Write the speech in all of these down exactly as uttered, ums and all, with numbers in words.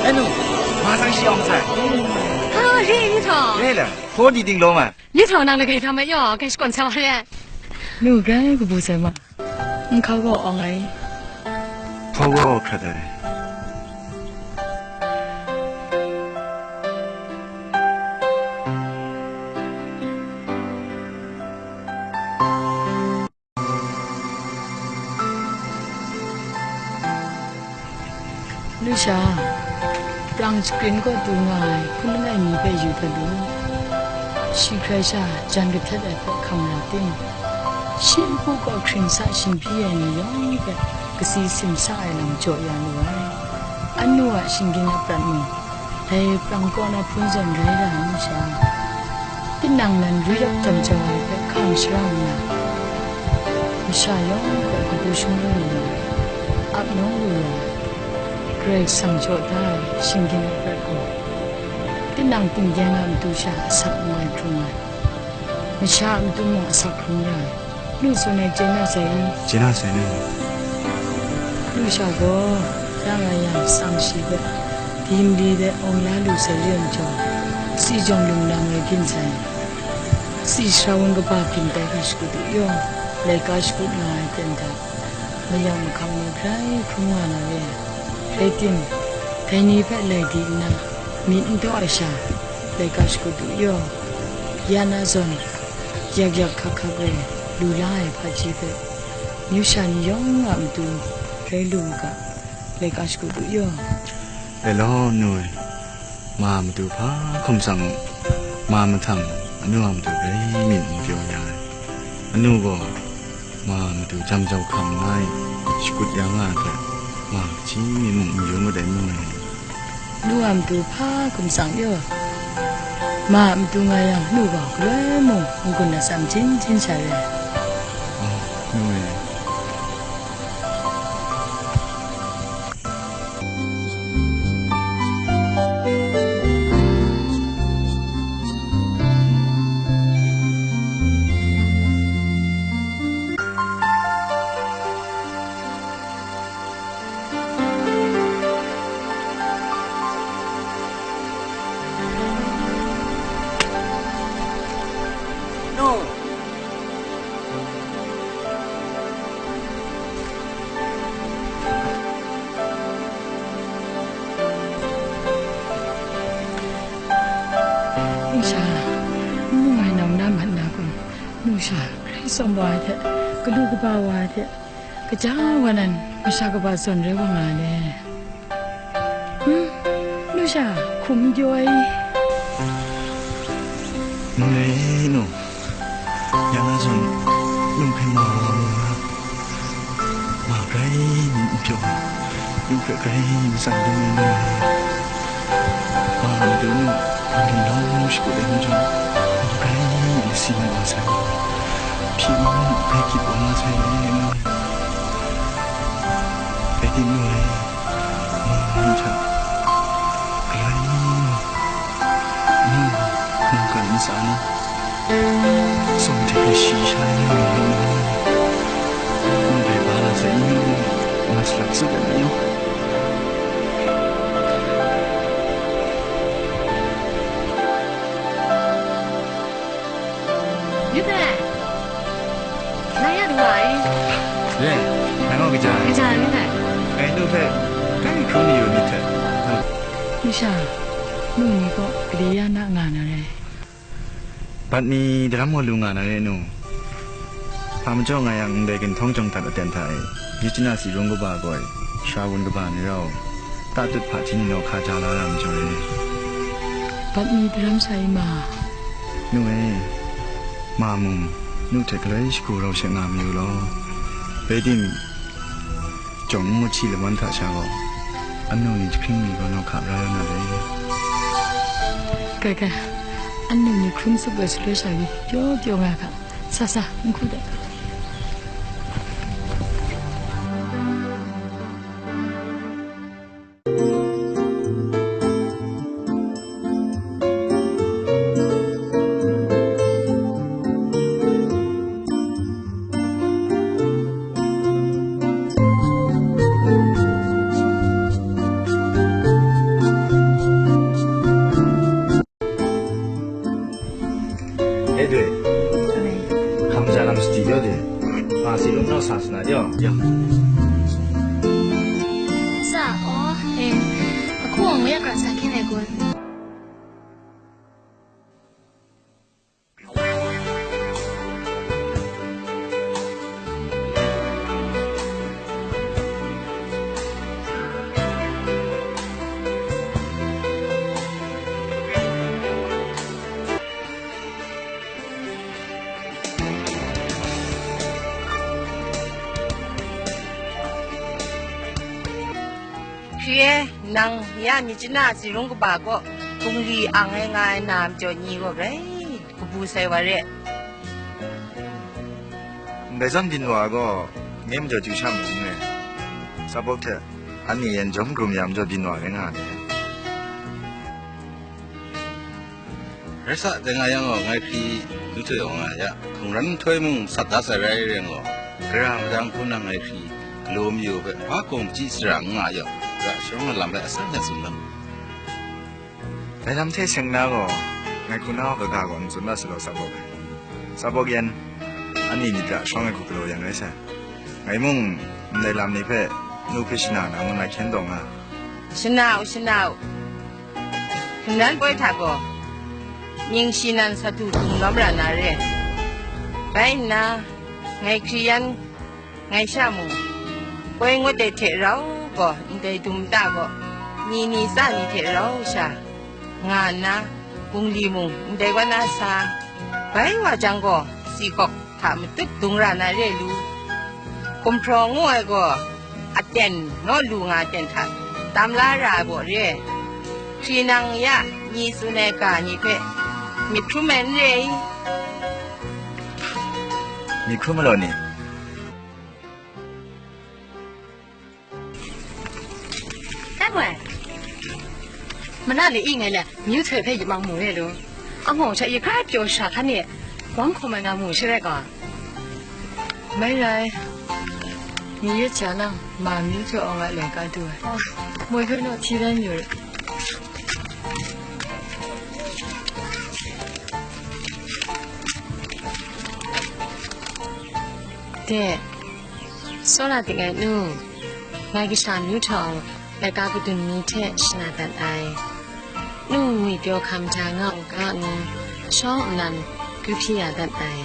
Anu, ma sang shi awng sai. Ah, re, ni tho. Re la, hkaw di ting law ma. Ni tho nang lagai hta ma yaw, kai shakawn sa wa re. Nu, grai kabu sai ma. N hkaw gaw awng ai. Hkaw gaw hkrat ai. Lusha, prang shakrin kaw du nga ai hpun langai mi hpe yu dat lu. Shi hkrai sha jan kahtet ai hpe hkam ra tim? Shi npu kaw hkring sa shingbyi ai ni yawng hpe kasi simsa ai lam jaw ya lu ai. Anu a shinggyim a prat mung, dai prang kaw na hpun zawn rai ra ai masha, tinang nan ruyap jam jau ai hpe hkam shara nna, masha yawng hpe kabu shangun lu ai, ap nawng lu ai, Karai Kasang jaw da ai shinggyim a prat gaw, tinang tinggyeng a matu sha asak n rai hkrum ai, masha a matu mung asak hkrum ra ai. Nu tsun ai chye na sai i? Chye na sai nu. Lusha gaw, ya nga yang, tsang shi hpe, di mali de awng la lu sai re ai majaw, si jawng lung na ngai byin sai. Si sara wun kaba byin tai hkra shakut u yaw, laika shakut nga ai ten hta, mayam mahkang ni grai hkrum nga na re ai. Rai tim, dai ni hpe lai di nna, myit n taw ai sha, laika shakut u yaw, ya na zawn, yak yak hkak hkak e lu la ai hpaji hpe, myu sha ni yawng a matu rai lu u ga, laika shakut u yaw. E law, nu e, ma a matu hpa hkum tsang u, ma mahtang anu a matu grai myit n pyaw ya ai. Anu gaw ma a matu jam jau hkam nna e, shakut ya nga ai hpe, ma kaji mi mung n yu mat ai nu e. Nu a matu hpa hkum tsang yaw. Ma a matu nga yang, nu gaw galoi mung n-gun atsam htin htin sha re ai. Oh, nu e. Lusha, n mu ai nau na mat na kun, lusha, grai tsawm wa ai hte, galu kaba wa ai hte, kaja wa nan masha kaba zawn rai wa nga ai le. Hmm? Lusha, hkum n pyaw ai. Nu le nu, ya na zawn, nu hpe ma wa mu na, ma grai myit n pyaw, nu hpe grai matsan dum ai nu. Ma matu nu, hpang ginlawng shakut ai nu chyawm, nu grai lasi mat wa sai, hpyi ngu grai gyit wa nga sai, nu. Rai tim nu ai, ma ni hta, galoi nu, nu, nang kan ntsa na, sawng hte hpe shi sha na, nu, nu, nu, nu bai ba la sai, nu, nga salak tsup ai, nu. Yu dai, nang ya lu wa ai? Re, nang gaw kaja ai? Kaja ai, yu dai. Ngai nu hpe grai hkrum ni yu myit hte. Lusha, nu ni gaw gade ya na nga na re? Bat mi daram gaw lu nga na re, nu? Hpa majaw nga yang, ndai ginhtawng jawng htat aten hta e, Yujina si rung kaba gaw, sara wun kaba ni rau, tatut hpaji ni naw hka ja la ra majaw e. Bat mi daram sai ma. Nu e, ma mung, nu hte galoi shagu rau she nga mayu law. Rai tim, jawng ngut shi lawan hta sha gaw, anu ni jahpring ni gaw naw hka bra nga ai. Kai, kai, anu ni hkrum tsup ai shaloi sha pyi, pyaw pyaw nga hka, sa, sa, n hku dat. Sa, aw, em, aku ang ya kra sa khin ai kun. Hkri e, nang ya mi chana tsingrung kaba kaw, hpungli ang ai nga ai na majaw ni gaw grai kabu sai wa re. Ndai zawn byin wa gaw, nye majaw chyu sha mu n re. Sabawk hte anhte yan jawm krum ya majaw byin wa rai nga ai. Rai sa, dai nga yang gaw, ngai hpyi lu htoi awng nga ya, hkungran nhtoi mung sat da sai rai ring gaw, gara madang hku nang ngai hpyi galaw mayu hpe, hpa gaw machyi sara n nga yaw, gara sharawng ai lam hpe asan hte tsun lam. Dai lam hte seng na gaw, ngai hku na kaga gaw n tsun dat sa law, Sabawk. Sabawk yan, anhte myit hta sharawng ai hku galaw yan rai sai. Ngai mung, ndai lam ni hpe, nu hpe shana na ngu na hkyen taw nga. Shana u, shana u. Hkungran poi hta gaw, ning shi nan sa du hkrung lawm ra na re. Rai nna, ngai hkri yan, ngai sha mung, poi ngut ai hte rau gaw, ndai dum nta gaw, ni ni tsa ni hte rau sha, nga nna, bungli mung ndai kaw na sa, bai wa jang gaw, si hkawk hta matut dung ra na re lu. Gumhpraw ngu ai gaw, aten naw lu nga aten hta tam la ra ai baw re ai. Hkri nang ya, ni tsun ai ga ni hpe myit hkrum ai n re i? Myit hkrum ai law ni? Dai moi, mana le i ngai le, myu htoi hpe yit mang mu re lu. Anghawng sha yi hkra pyaw sha hkan e, wang hkawm ai nga mu shi rai ga. Mai rai, mi yet sha lang, ma myu htoi awng a laika du ai. Moi hpe naw hti dan yu re. De, Tsawra dik ai nu, ngai kasha myu htawng laika kadun ni hte shana dat ai. Nu ngwi pyaw hkam ja nga u ga ngu, shawng nnan kyu hpyi ya dat ai.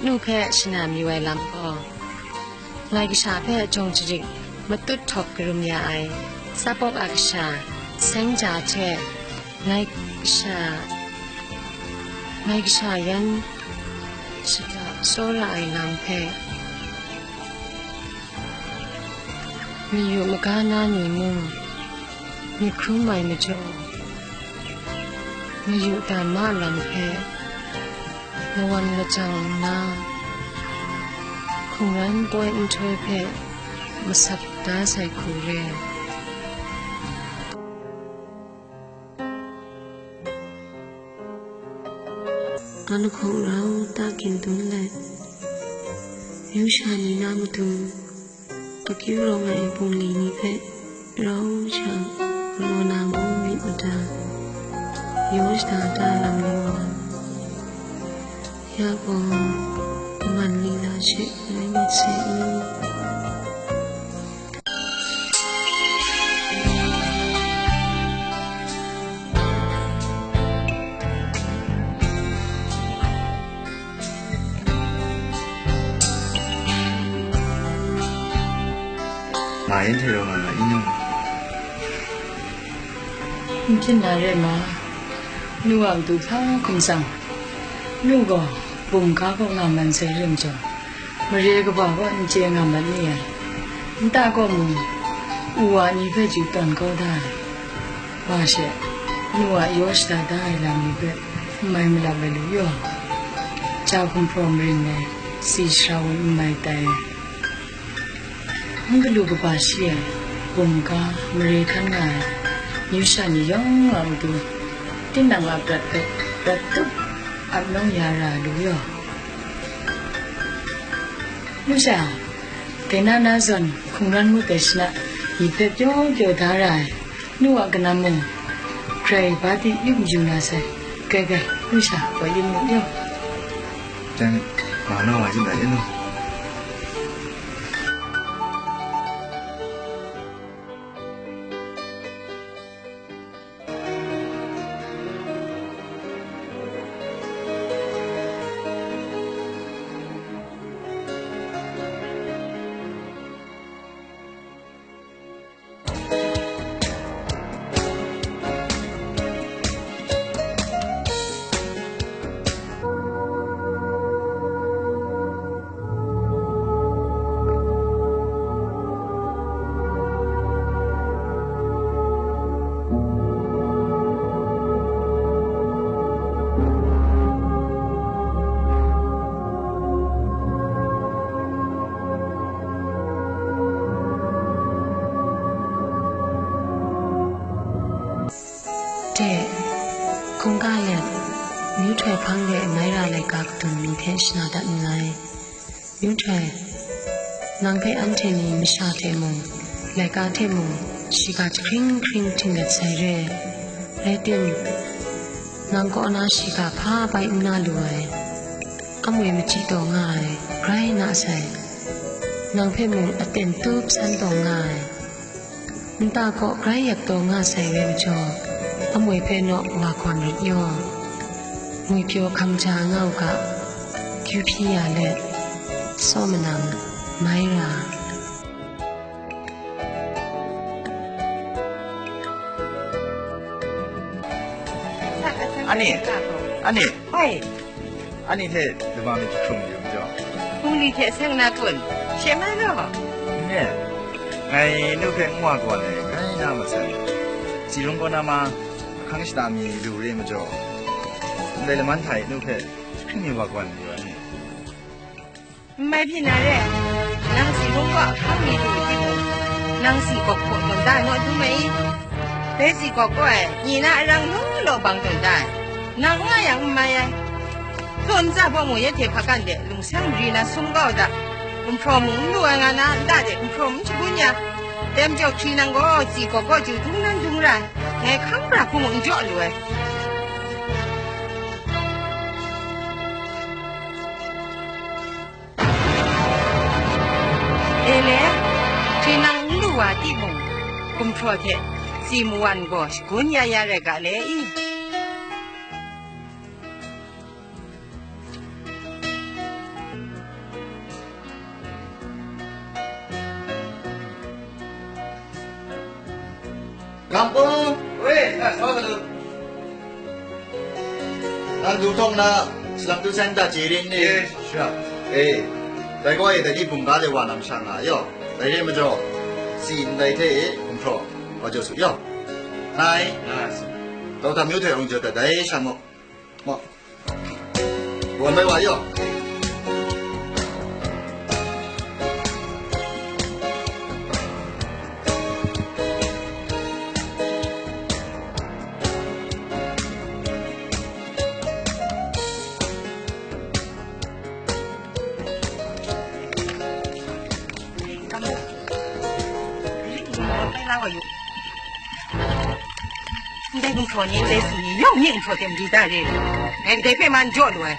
Nu hpe shana mayu ai lam gaw, ngai kasha hpe jawng jarit matut htawk karum ya ai, Sabawk a kasha, seng ja hte, ngai kasha, ngai kasha yan shada tsawra ai lam hpe, mayu maga na ni mung, myit hkrum ai majaw, mayu dan ma lam hpe, mawan lajang nna, hkungran poi nhtoi hpe masat da sai hku re. An hkawng rau ta gintung let, myu sha ni na matu akyu rawng ai bungli ni hpe rau sha galaw na ngu myit mada, yaw shada da lam ni wa, ya gaw, man lila she rai myit se i? Ma yin hte rau nga ma, inu. N hpyin na re ma, nu a matu hpa hkum tsang, nu gaw bum ga kaw nga man sai rim jaw, mare kaba kaw n chye nga mat ni ai, nta kaw mung, u wa ni hpe ju tawn kau da ai. Wa she, nu a yaw shada da ai lam ni hpe n mai malap ai lu yaw, ja gumhpraw marin ai si shara wun n mai tai. N galu kaba shi ai, bum ga mare hkan nga ai, myu sha ni yawng a matu, tinang a prat hpe prat tup ap nawng ya ra lu yaw. Myu sha, dai na na zawn hkungran ngut ai shana, yi hpe pyaw pyaw da ra ai, nu a kanam mung, grai ba di yu mayu na sai, kai kai, myu sha, wa yu mu yaw. Dang, ma naw wa yin dai, inu. E, hkungga let, Myu Htoi hpang de Maira laika kadun ni hpe shana dat nngai. Myu Htoi, nang hpe anhte ni masha hte mung, laika hte mung, shiga jahkring hkring htinglet sai re. Rai tim, nang kaw na shiga hpa bai n na lu ai. Amwi machyi taw nga ai, grai na sai. Nang hpe mung aten tup san taw nga ai. Nta kaw grai yak taw nga sai rai majaw, amwi hpe naw wa gawn rit yaw. Ngwi pyaw hkam ja nga u ga, kyu hpyi ya let, saw manang, Maira. Ani, ani. Hoi. Ani hte lama mi jahkrung yu majaw. Hpung ni hte seng na kun, she mai law. Ne, ngai nu hpe n wa kaw ai, grai na masai. Tsi rung kaw na ma, ahkang shada mi lu re majaw, ndai laman hta e nu hpe jahkring mi wa kaw ai majaw ni. N mai hpyi na re, nang tsi rung kaw ahkang mi lu timung, nang tsi kawk hpaw tawn da naw dum ai i? Dai tsi kawk kaw e, ni na arang law law bang tawn da ai. Nang nga yang n mai ai. Htaw ntsa baw mung ya hte hpakan de lungsang mari na sum kau da. Gumhpraw mung n lu ai nga na, nta de gumhpraw n shagun ya. Dai majaw hkri nang gaw tsi kawk kaw chyu dung nan dung ra ai. Ngai hkang pra hku mung n jaw lu ai. E le, hkri nang n lu wa timung, gumhpraw hte tsi mawan gaw shagun ya ya rai ga le i? Gampung! Oi, na sa ka lu. Nang du htawng na, salang tu san ta chye rin ni? Eh, sha. Eh, dai gaw e, dai ni bungga le wa na masha nga yaw. Dai re majaw, tsi ndai hte e, gumhpraw, wa jaw su yaw. Nai. Na sa. Tau hta myu hte hkung jaw dat dai sha mu. Ma. Wan bai wa yaw. Ndai gumhpraw ni, ndai tsi ni, yawng ni gumhpraw hte mali da re. Ngai kadai hpe man jaw lu ai.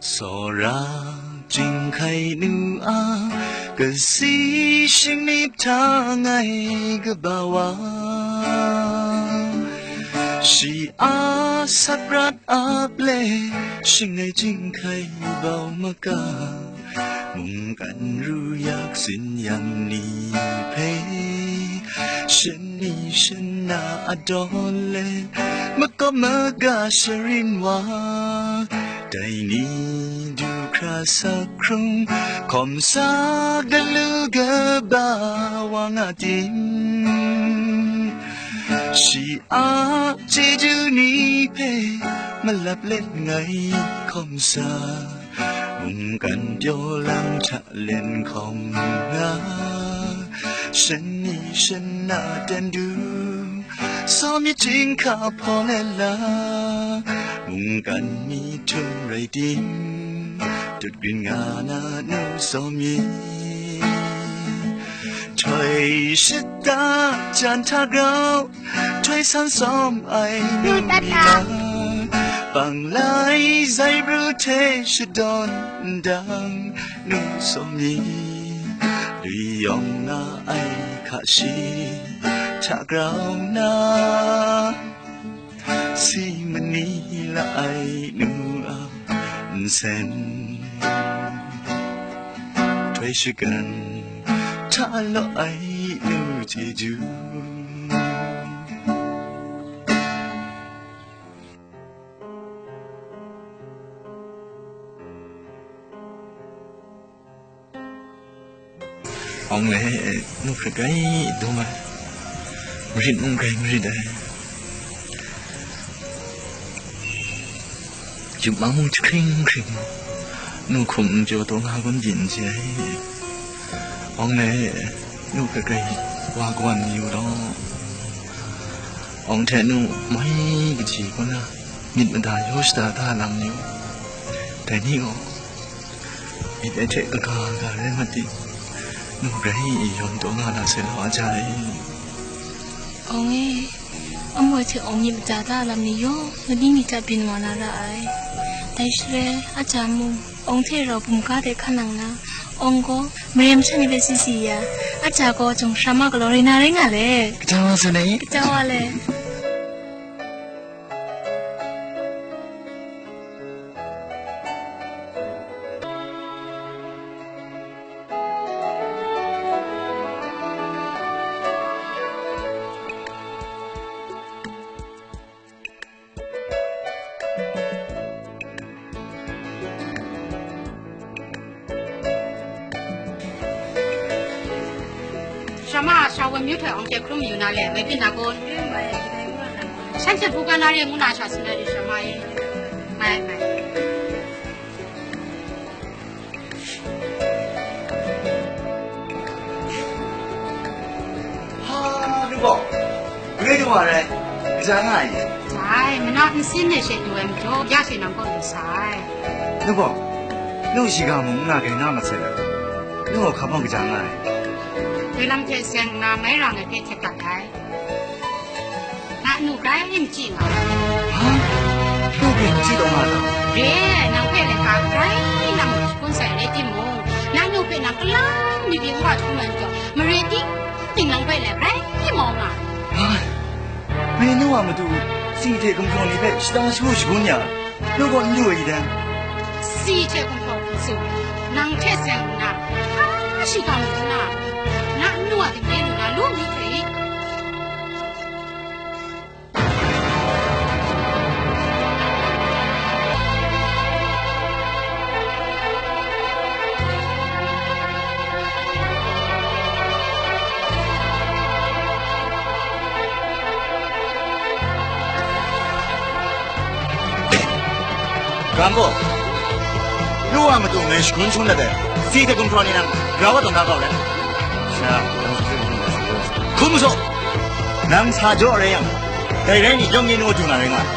Tsawra jinghkai nu a, kasi shingnip hta ngai kaba wa, shi a sakrat ap le, shingngai jinghkai bau maka, mungkan ru yak sin yang ni hpe, shani shana a dawn le, makawp maga sharin wa, dai ni du hkra sak hkrung, hkawm sa galu kaba wa nga tim? Shi a chyeju ni hpe malap let ngai hkawm sa, mungkan pyaw lang hta len hkawm nga, shani shana ten du, saw myit chyinghka hpaw let la, mungkan mi htum rai tim, tut grin nga na nu saw myit. Htoi shada jan hta grau, htoi san sawm ai nu ni ta, bang lai zai bru hte shadawn ndang nu saw myit. Lui yawng nga ai hka shi hta grau na, si mani la ai nu a nsen, htoi shagan hta law ai nu chyeju. Awng le, nu hkrat rai dum ai, marit mung grai marit ai. Yup mang mung jahkring hkring, nu hkum n jaw taw nga gun byin n chye ai. Awng le, nu hkrat rai wa kawan mayu law. Awng hte nu mai kaji kaw na myit mada yaw shada da lam yu. Dai ni gaw, myit ai hte kaga ga rai mat tim, nu grai yawn taw nga na sai law, a ja e. Awng e, amu ai hte awng myit mada da lam ni yawng, mani ni hta byin wa na ra ai. Dai shaloi, a ja mung, awng hte rau bumga de hkan nang na, awng gaw mare masha ni hpe si si ya, a ja gaw jung sara ma galaw rai na rai nga le. Kaja wa sa nai? Kaja wa le. Sara ma, sara woi myu htoi awng hte hkrum yu na le, mai byin na kun? Shanhte hpungga na re ngu na sha sin na ri, sara ma e. Mai, mai. Ha, nu gaw, grai du wa rai, kaja nga ai ni? Sai, mana nsin de she du ai majaw, ya she nang kaw du sai. Nu gaw, nu shiga mung n na gai na masai la, nu gaw hkap hkawng kaja nga ai? Doi lam hte seng nna mai rang ai hpe htet dat ai. Na nu grai n chyi nga. Ha? Nu hpe n chyi taw nga ta? Re ai, nang hpe laika grai nang shagun sai rai timung, na nu hpe nang kalang mi byin wa hkrum ai majaw, mare ting ting nang hpe lai grai mau nga. Ai, ngai nu a matu, si hte gumhpraw ni hpe shata shagu shagun ya, nu gaw n lu ai dai. Si hte gumhpraw hku tsun, nang hte seng nna, hpa shiga matu na, na nu a dingre lu na lu mi hte i? Gambo, nu wa matu ngai shagun shangun dat ai, si hte gumhpraw ni nang grau wa tawn da kau let. Sha, nang hkum masaw, nang sa jaw rai yang, dai rai ni, yawng nye nu du na rai nga ai.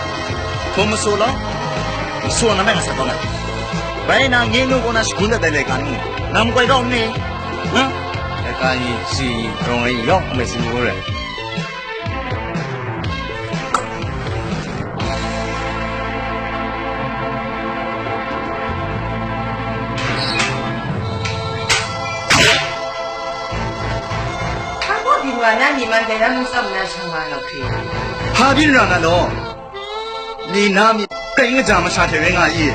Hkum masaw law, masaw na mai nga sa kau na. Bai na, nye nu kaw na shagun dat ai laika ni, nang makoi kau n ni? Nga? Laika ni, si, rawng ai, yawng mai si mayu rai. Hpa baw byin wa na ni man dai lam ngu tsawm nna shang wa law hkri. Hpa byin ra nga law? Ni na myit kai kaja masha hte rai nga i?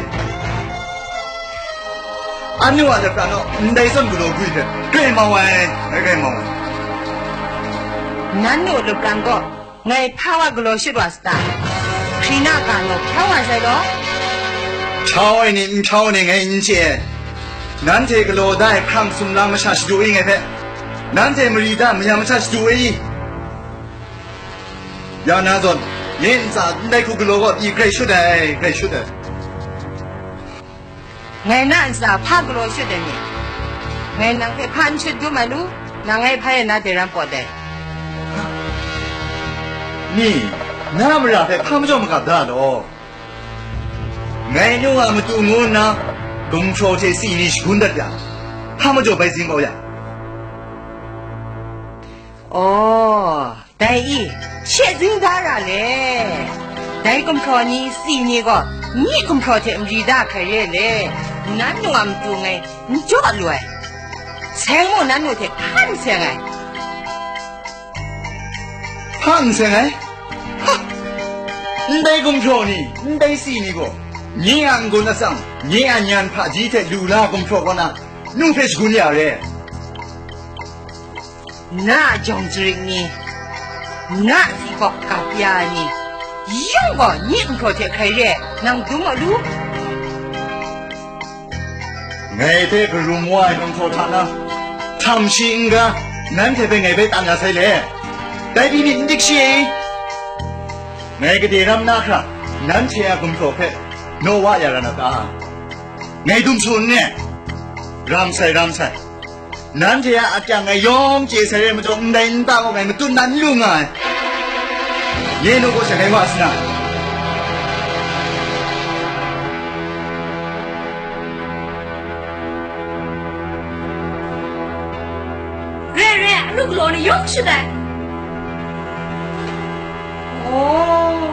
Annu a lapran naw ndai zawn galaw gwi hpe grai mau ai, grai grai mau ai. Nan nu lapran gaw ngai hpa wa galaw shut wa sata? Hkri na ga naw hpra wa sai law? Hpra ai ni, n hpra ai ni ngai n chye ai. Nanhte galaw da ai hkrang sumla masha shadu ai ngai hpe, nanhte mari da maya masha shadu ai i? Ya na zawn, nye ntsa ndai hku galaw gaw pyi grai shut ai, grai shut ai. Ngai na ntsa hpa galaw shut ai ni? Ngai nang hpe hpa n shut dum ai lu, nang ngai hpa e na de ram pawt ai. Ni, na mara hpe hpa majaw magap da law? Ngai nu a matu ngu nna, gumhpraw hte si ni shagun dat yang, hpa majaw bai zing kau ya? Aw, dai i, she zing da ra le. Dai gumhpraw ni, si ni gaw, nye gumhpraw hte mari da hkrai re le. Nan nu a matu ngai n jaw lu ai. Seng mung nan nu hte hkan seng ai. Hkan seng ai? Ha! Ndai gumhpraw ni, ndai si ni gaw, nye a n-gun atsam, nye a nyan hpaji hte lu la gumhpraw kaw na, nu hpe shagun ya re. Na a jawng jarik ni, na a sipawk gap ya ai ni, yung gaw nye gumhpraw hte hkrai re ai, nang dum a lu? Ngai hpe karum wa ai gumhpraw hta na, htam shi n-ga, nanhte hpe ngai bai tam ya sai le. Dai pyi ni n dik shi e? Ngai gade ram na hkra, nanhte a gumhpraw hpe naw wa ya ra na ta? Ngai dum su n ne? Ram sai, ram sai. Nanhte a akyang ngai yawng chye sai re majaw, ndai nta gaw ngai matut na n lu nga ai. Nye nu gaw shangai wa sa na. Re, re, a lu galaw ni yawng shut ai. Oh,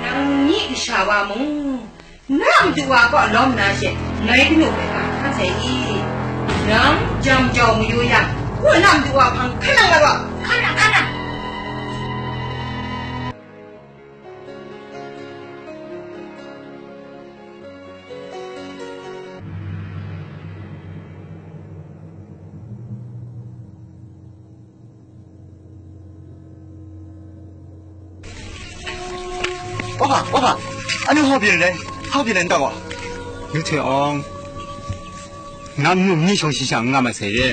nang nye kasha wa mung, na madu wa kaw lawm na she, ngai kanu hpe ga hkan sai i? Nang jam jau mayu yang, kaw na madu wa hpang hkan nang ga gaw, hkan nang, hkan nang. Oha, oha, anu hau byin rai, hau byin rai n ta wa? Yu Htoi Awng, nang nu ni shawng shi sha n nga masai re.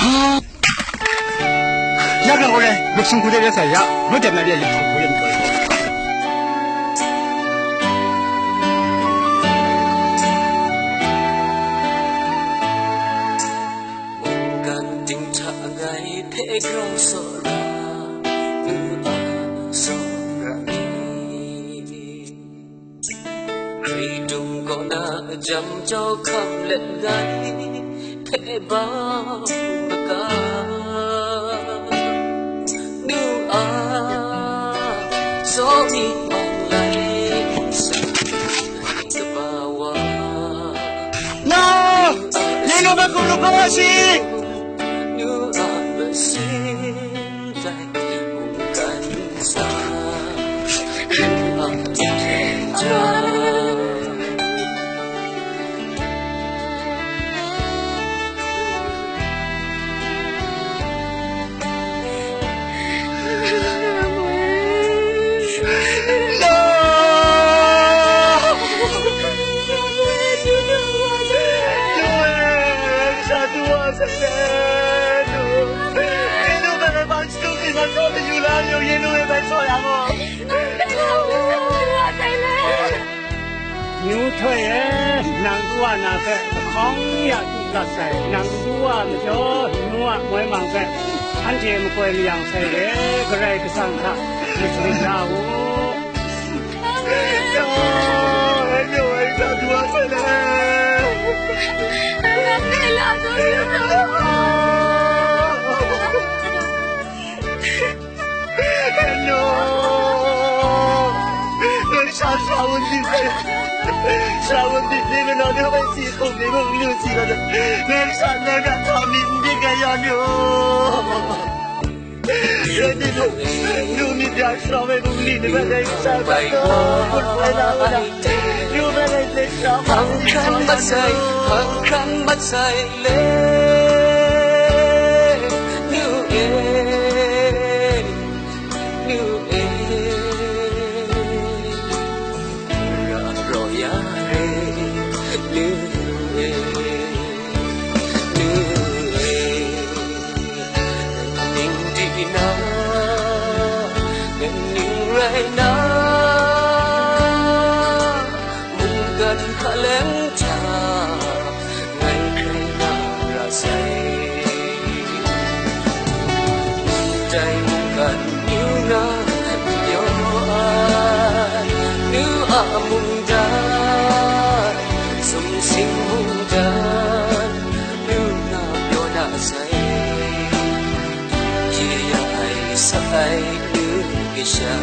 Ah! Ya ga gaw rai, mak sung hku de rai sai ya, mat dep na re, ya hku de rai. Mungkan ting hta ngai hpe grau tsawra, nu a tsawra ni, hkritung kaw na jam jau hkam let ngai hpe bau maga, nu a tsaw mi mang lai sa. Kaba wa. Na! Nye nu hpe hkum rup kau wa shi! Nu a masin dai mungkan sa. Nu a hten ja. Nu Htoi e, nang du wa na hpe lahkawng ya tu dat sai, nang du wa majaw, nu a moi mang hpe anhte makoi mayang sai re, Karai Kasang hta myit sharin da u. Hello! Nang sha sha wun di sai. Sha wun di ni, nang ni bai si hkum ni mung lu si ga. Nang sha nang ga tawm ni n di ga ya ni o. Rai ni lu, lu ni bya sha wai mung ni ni bai dai sha ga. Kun bai la wai la. Lu bai dai dai sha wai. Hpang hkrang mat sai, hpang hkrang mat sai le. Nu e. Nu e, ra raw ya re, nu e, nu e, ning di na, Rai na, mungkan hkaleng hta ngai hkrai na ra sai. Ndai mungkan amyu na hkan pyaw ai, nu a mungdan, sumsing mungdan, nu na pyaw na sai. Ye ya ai, sa ai, nu kasha.